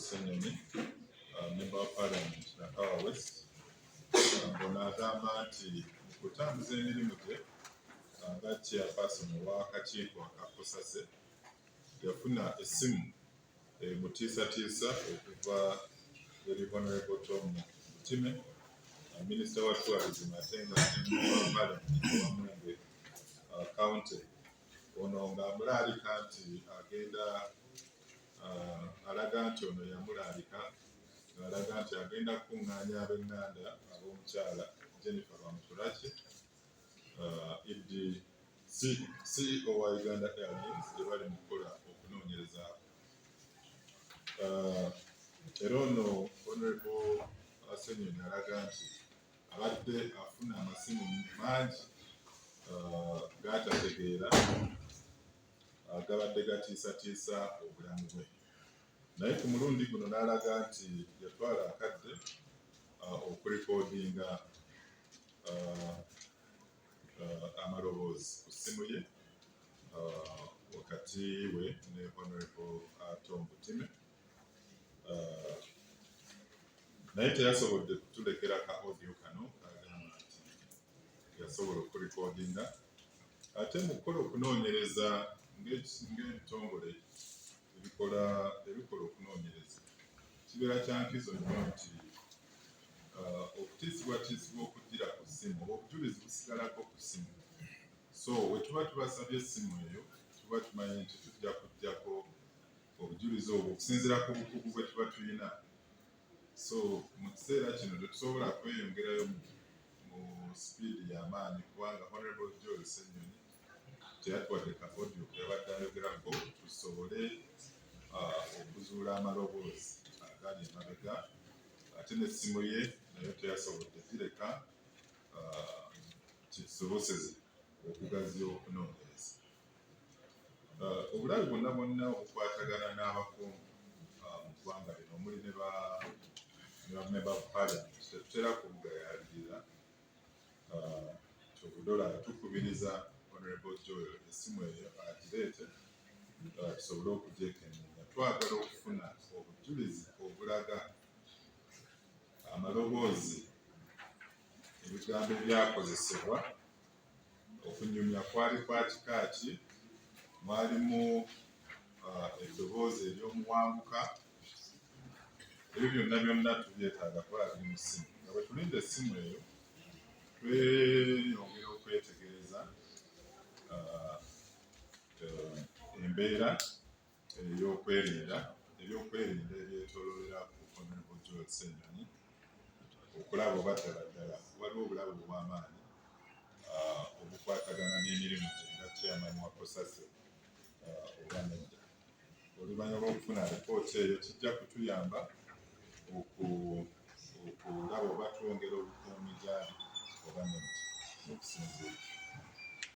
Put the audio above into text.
Ssenyonyi, Member wa Parliament Nakawa West, ng'ono agamba nti mu kutambuza emirimu gye nga chairperson ow'akakiiko aka COSASE, yafuna essimu emutiisatiisa okuva eri Honorable Tom Butime, Minisita wa Tourism ate nga Member wa Parliament owa Mwenge County. Ono ng'amulaalika nti agenda, alaga nti ono yamulaalika ng'alaga nti agenda kukuŋŋaanya ab'eŋŋanda ab'omukyala Jennifer Bamuturaki, ED CEO wa Uganda Airlines, gye bali mu kukola okunoonyereza. Era ono Honorable Ssenyonyi alaga nti abadde afuna amasimu mangi gatategeera gabadde gatiisatiisa obulamu bwe, naye ku mulundi guno n'alaga nti yatwala akadde okurekodinga amaloboozi ku ssimu ye wakati we ne Honorable Tom Butime, naye teyasobodde kutulekera ka audio kano kagamba nti yasobola okurekodinga. Ate mu kukola okunoonyereza ng'ebitongole ebikola okunoonyereza, kibeera kya nkizo nnyo nti okutiisibwatiisibwa okugira ku ssimu oba obujulizi busigalako ku ssimu. So we tuba tubasabye essimu eyo, tuba tumanyi nti tujja kuggyako obujulizi obwo okusinziira ku bukugu bwe tuba tulina. So mu kiseera kino tetusobola kweyongerayo mu sipiidi y'amaanyi kubanga Honorable Joel Ssenyonyi teyatuwadde ka audio yabadde ayogerako tusobole okuzuula amaloboozi agali emabega, ate n'essimu ye nayo teyasobodde gireka kitusoboseze okugaziya okunoonyereza. Obulabe bwonna bwonna obukwatagana n'abakungu mu ggwanga lino omuli ne ba member of Parliament tetutera kubugayaalirira. Kyobudola tukubiriza Honorable Joel essimu eyo agireete tusobole okugyekenneenya. Twagala okufuna obujulizi obulaga amaloboozi, ebigambo ebyakozesebwa, okunyumya kwali kwa kika ki, mwalimu eddoboozi ery'omuwanguka. Ebyo byonna byonna tubyetaaga kuba biri mu ssimu. Nga bwe tulinda essimu eyo, tweyongera okwetegereza embeera ey'okwerinda, ebyokwerinda ebyetooloolera ku Honorable Joel Ssenyonyi, okulaba oba ddala ddala waliwo obulabe obw'amaanyi obukwatagana n'emirimu gye nga chairman wa COSASE oba nedda. Oluvannyuma lw'okufuna alipoota eyo, kijja kutuyamba okulaba oba twongera obukuumi gyali oba nedda okusinziira.